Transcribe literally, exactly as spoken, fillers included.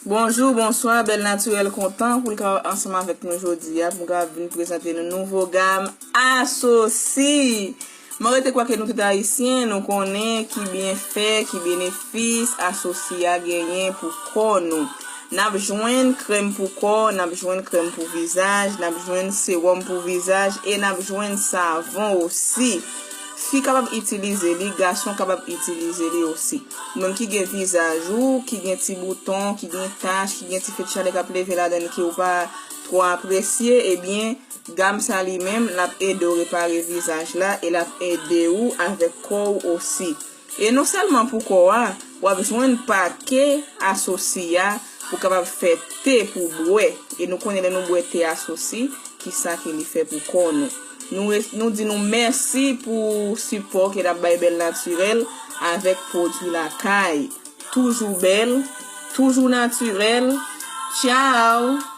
Bonjou, bonswa, Bèl Natirèl kontan pou l ka ansanm avèk nou jodi a, pou m ka vin prezante nou nouvo gam Asosi. Mwen rete kwè ke nou tout Ayisyen, nou konnen ki byenfè, ki benefis Asosi a genyen pou kò nou. N ap jwenn krèm pou kò, n ap jwenn krèm pou vizaj, n ap jwenn sewòm pou vizaj e n ap jwenn savon osi. Fi kapab itilize li, gason kapab itilize li osi. Ou menm ki gen vizaj ou, ki gen ti bouton, ki gen tach, ki gen ti fèt chalè k ap leve ladan l ke ou pa twò apresye, ebyen, gam sa li menm, l ap ede w repare vizaj la e l ap ede w avèk kò w osi. E non sèlman pou kò a, w ap jwenn pake Asosi a pou kapab fè te pou bwè. E nou konnen lè nou bwè te Asosi, ki sa ke li fè pou kò nou. Nou, res- nou di nou mèsi pou sipò ke n ap bay Bèl Natirèl avèk pwodui lakay. Toujou bèl, toujou natirèl. Tchaw!